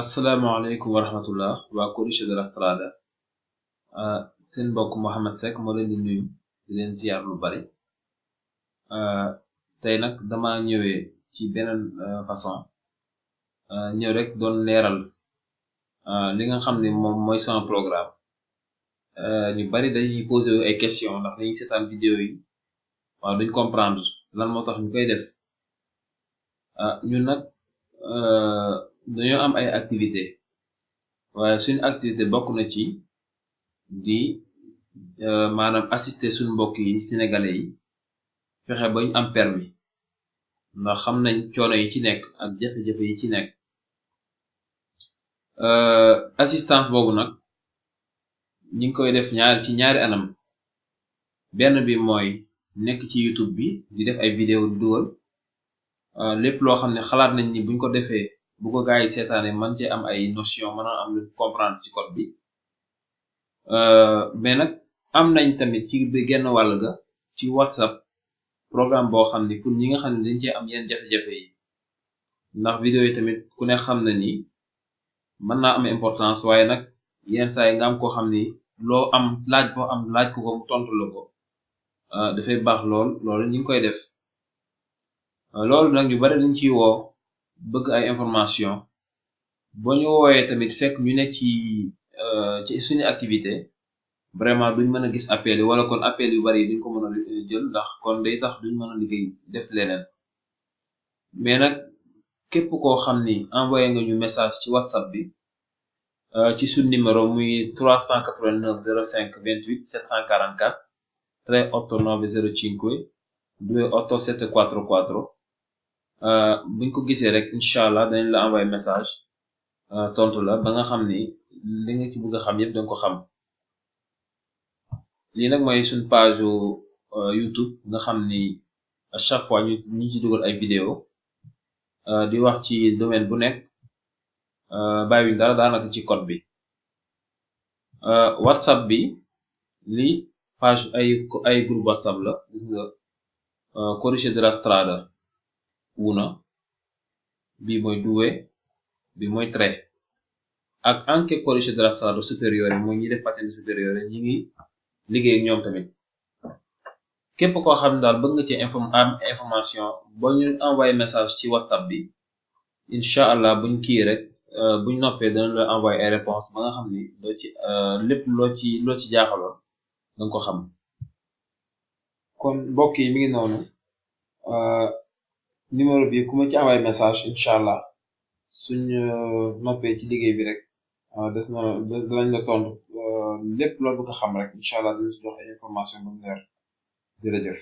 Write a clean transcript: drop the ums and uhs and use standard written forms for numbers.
asalaamaaleykum wa rahmatullah waa Codice de la Strada seen mbokk Mohamed Seck moo leen di nuyu di leen ziar lu bari tey nag dama ñëwee ci beneen façon ñëw rek doon leeral li nga xam ne moom mooy sama programme ñu bari dañuy posé ay question ndax dañuy seetaan vidéo yi waaw duñ comprendre lan moo tax ñu koy def ñun nag dañoo am ay activité waaye suñu activité bokk na ci di maanaam assister suñu mbokk yi sénégalais yi fexe ba ñu am permis ndax xam nañ coono yi ci nekk ak jafe-jafe yi ci nekk assistance boobu nag ñi ngi koy def ci ñaari anam benn bi mooy nekk ci YouTube bi di def ay vidéo di dugal lépp loo xam ne xalaat nañ ni buñ ko defee bu ko gaa yi seetaane man cee am ay notion mën a am lu comprendre ci code bi mais nag am nañ tamit ci genn wàll ga ci WhatsApp programme boo xam ni pour ñi nga xam ne dañ cee am yenn jafe-jafe yi ndax vidéo yi tamit ku ne xam na ni mën naa am importance waaye nag yenn saa yi nga am koo xam ni loo am laaj boo am laaj ko mu tontu la ko dafay baax loolu ñu ngi koy def loolu nag ñu bari dañ ciy woo bëgg ay information boo ñu woowee tamit fekk ñu nekk ci suñu activité vraiment duñ mën a gis appel yi wala kon appel yu bari duñ ko mën a jël ndax kon day tax duñ mën a liggéey def leneen mais nag képp koo xam ni envoyé nga ñu message ci WhatsApp bi ci suñ numéro muy 389 05 28 744 38905 28744 buñ ko gisee rek incha allah dañ la envoyé message tontu la ba nga xam ni li nga ci bëgg a xam yépp danga ko xam lii nag mooy suñ page YouTube nga xam ni à chaque fois ñu ci dugal ay vidéo di wax ci domaine bu nekk bàyyiwuñ dara daanaka ci code bi WhatsApp bi lii page ay groupe WhatsApp la gis nga Codice de la Strada una bi mooy due bi mooy tre ak anche Codice de la Strada superiore mooy ñi def patente superiore ñi ngi liggéey ak ñoom tamit képp koo xam ne daal bëgg nga ci am information boo ñu envoyé message ci WhatsApp bi incha allah buñ kii rek buñ noppee dana la envoyé ay réponse ba nga xam ni loo ci lépp loo ci jaaxaloon danga ko xam kon mbokk yi mi ngi noonu numéro bi ku ma ci envoyé message incha allah suñ noppee ci liggéey bi rek danañ la tontu lépp loolu bëgg a xam rek incha allah dinañ si jox ay information ba mu leer jërëjëf